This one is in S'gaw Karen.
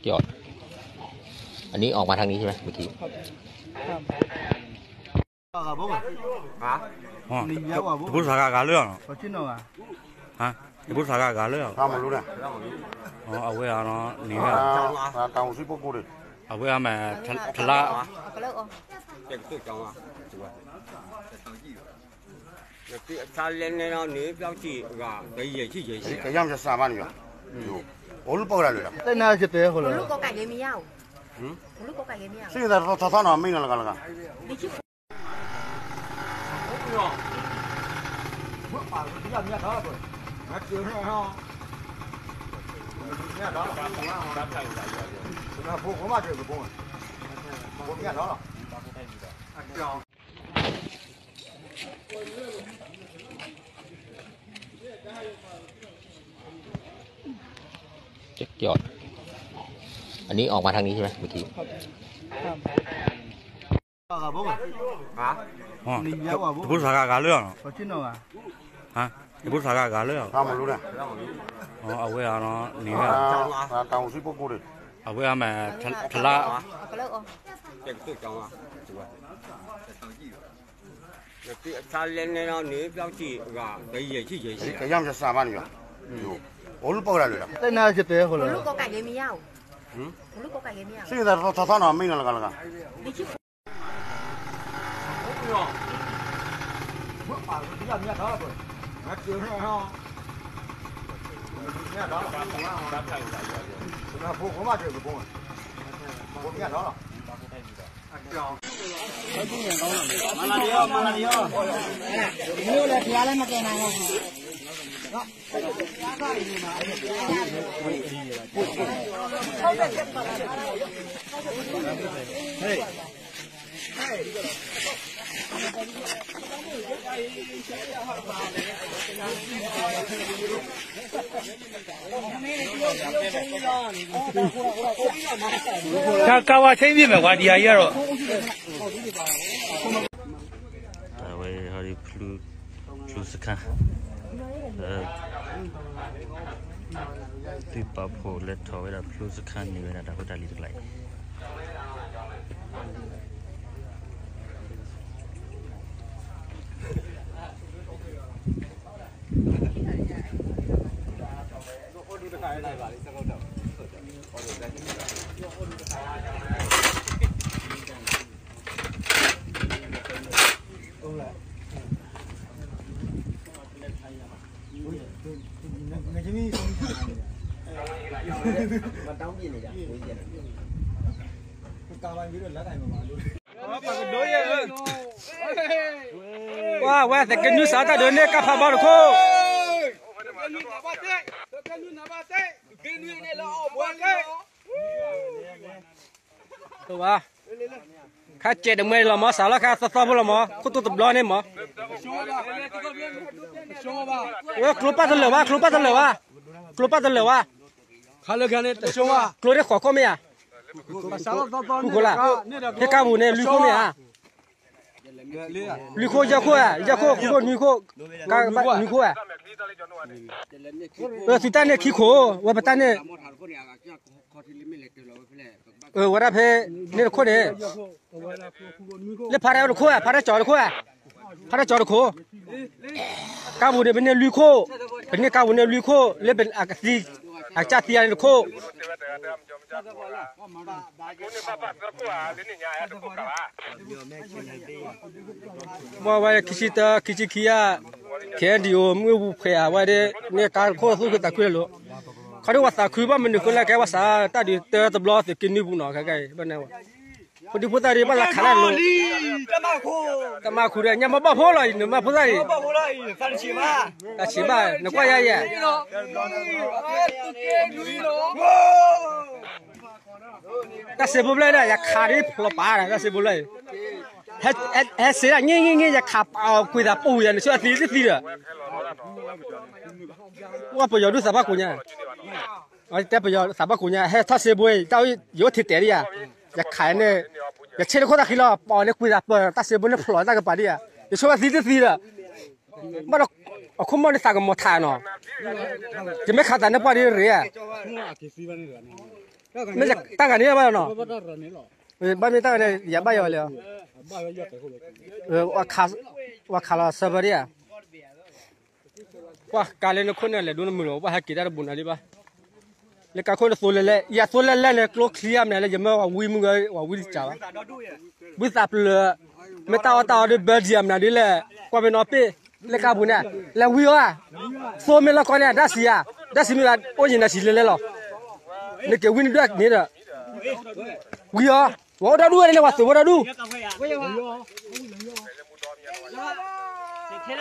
จอด อันนี้ออกมาทางนี้ใช่ไหมเมื่อกี้ อ๋อ ตะปูสากะกาเลือกเหรอ ฮะ တပူၤစးဂၤဂၤလၢ อ๋อ အဝဲအီၤနီၤ န့ၣ် အဝဲအီၤမ့ၢ် ထလၢ ကယၢ်မစးဘၣ်န့ၣ် အိၣ်လူပီၢ်ဝဲဒၣ်လၢ လူ့ကိုယ်ကိုင်ရေးမရဘူး။ လူ့ကိုယ်ကိုင်ရေးမရဘူး။ စ့ၢ်ကီးတသီသီနီၤ မ့ၢ်နီၤလၢကလၢက จะจอด อันนี้ออกมาทางนี้ใช่ไหมเมื่อกี้ อ๋อ ตะปูสากะกาเลือกเหรอ ฮะ တပူၤစးဂၤဂၤလၢ อ๋อ အဝဲအီၤနီၤ န့ၣ် အဝဲအီၤမ့ၢ် ထလၢ ကယၢ်မစးဘၣ်န့ၣ် အိၣ်လူပီၢ်ဝဲဒၣ်လၢ လူ့ကိုယ်ကိုင်ရေးမရဘူး။ လူ့ကိုယ်ကိုင်ရေးမရဘူး။ စ့ၢ်ကီးတသီသီနီၤ မ့ၢ်နီၤလၢကလၢက ကါကါဝါဆဲမ့ၢ်မ့ၢ်ဝါဒံးအယဲၢ်ဒီး တၢ်ဝဲဟီဒ်ဖျူ ဖျူစခန်း သုးပာ်ဖှိၣ်လၢထီၣ်ဝဲဒၣ်ဖျူစခန်းန့ၢ်ဝဲဒၣ်တၢ်ဖိတၢ်လံၤတကျါအံၤ ပှၤဝဲသကနွံစးတၢ်ဒုးန့ၢ်ကါဖးဘီတခိၣ် ဘၣ် ခါစဲးတမှဲလီၤမၢ် စးလီၤခါသီသီဖိလီၤမၢ် ခိၣ်တိၢ်တဘျီန့ၣ်မၢ် ဝဲကျိပၢ်တလၢာ်ဘၣ် ကျိပၢ်တလၢာ်ဘၣ် ကျိပၢ်တလၢာ်ဘၣ် ကျိန့ၣ်ဃိးခိၣ်မ့ၢ်ဧါ ဃုခိၣ်လၢ် ဟ့ၣ်ကါပူၤန့ၣ်လွံၢ်ခိၣ်မ့ၢ်ဧါ လွံၢ်ခိၣ်ယဲၢ်ခိၣ်ဧါ ယဲၢ်ခိၣ် ခိၣ်ခိၣ်နွံခိၣ် ကါဘၣ်နွံခိၣ်ဧါ သုတၢ်န့ၣ်ခံခိၣ် ဝဲပတၢ်န့ၣ် ဝဲဒၣ်ဖဲန့ၣ်တခိၣ်န့ၣ် လၢဖါတၢ်တခိၣ်ဧါ ဖါတၢ်ကၠီတခိၣ်ဧါ ဖါတၢ်ကၠီတခိၣ် ကါပူၤန့ၣ် ပန့ၢ်လွံၢ်ခိၣ် ပန့ၢ်ကါပူၤန့ၣ်လွံၢ်ခိၣ် လၢပကသံ အကစၢ်သံအန့ၣ်တခိၣ် မ့ၢ်ဝဲခံဆံတၢ ခံဆံခံဧါ ခဲအံၤဒံးအိၣ် မုၢ်ပူၤဖှဲးဧါ ဝဲဒၣ်န့ၣ် ကါတခိၣ်သူၣ်ခုသးခုလၢာ်လီၤ ခီဒုးပှၤသးခုဘၣ်မနုၤဃိလဲၣ် ကဲဝဲစး တၢ်ဒုးတၢတဘျီသုးက့နွံပူၤနီၤ ခဲကဲအံၤ ဘၣ်န့ၣ် ဖိဒံဖိသၣ်ဒံးဘၣ်လၢခးလၢာ်လီၤ တၢ်မၤခူဒီး ညါမ့ၢ်ဘၣ်ဖိလီၤအံၤ နမၤဖိသၣ်အံၤ တၢ်ဆံးဘၣ် နကွၢ်ယါယဲၢ် တၢ်စ့ဖိဘျဲၣ်ဒၣ် ယခးဒ်ဖျိးပာ်ဒၣ် တၢ်စ့ဖိဘျဲၣ်အံၤ ဟဲစ့ဒၣ် င့ၢ်င့ၢ်င့ၢ် ယခးပာ်အီၤကွံာ်သးပူၤယၤ နဆိအသံတသံဒီး ဝဲပယီၤဒုးသးဘၣ်ကိးညါ တဲပယီၤသးဘၣ်ကိးညါ ဟဲထီၣ်စ့ဖိအံၤ တၢ်ယအိၣ်ထံတဲာ်ဒ်ယၤ ယခးန့ၣ် ယဆ့တခိၣ်တၢ်ဃံလီၤ ပာ်အီၤန့ၣ်ကွံာ်သးပၢၤ တၢ်စ့ဖိန့ၣ်ဖျိးတၢ်ကပၤဒ်ယၤ ယဆိအသံတသံဒီး ဘၣ်ဒီး အခိၣ်မီၢ်န့ၣ်သးကမီၤထးနီၤ ယမ့ၢ်ခးသးန့ၣ်ပှၢ်ဒ်ရ့ဧါ မ့ၢ်တၢ်ဂၤန့ၣ်ဘၣ်နီၤ, ဘၣ်မ့ၢ်တၢ်ဂၤန့ၣ် ယဘၣ်ယီၤလံ, ပှၤခးလီၤဆၢဖၢဒံဧါ, ပှၤကးလၢနခိၣ်န့ၣ်လဲၤဒိနမုာ်လီၤ ပှၤဟဲက့ၤတၢ်တဘူးနၤဒံးဘၣ်, လၢကးခိၣ်နသိလၢလဲၣ် ယသိလၢလဲၣ်န့ၣ် ကျိချံအမနုၤလၢယမၢဝဲဝံမုၢ်ဂၤဝဲဝံတစးဘၣ်, ဘုသးပျၢၤ, မ့ၢ်တၢ်အီၣ်တၢ်အီဒ်ဘၢဒံးအမနုၤဒ်လဲၣ်, ကွၢ်မ့ၢ်နီၤပ့ၢ်, လၢကးပူၤန့ၣ်, လဲၤဝံအီၤဧါ, သိမ့ၢ်လီၢ်ကီန့ၣ် ဒၣ်စံးဧါ, ဒၣ်စံးမ့ၢ်အိၣ်ယံၤနၤစံးလဲၤလဲၤလီၤ, နက့ၤဝံနဒွဲၣ်န့ၣ်ဒီး, ဝံအီၤ, ပှၤအိၣ်ဒီဒူၣ်ဝဲန့ၣ် ပှၤသုးဖိဒီဒူၣ်, ထဲ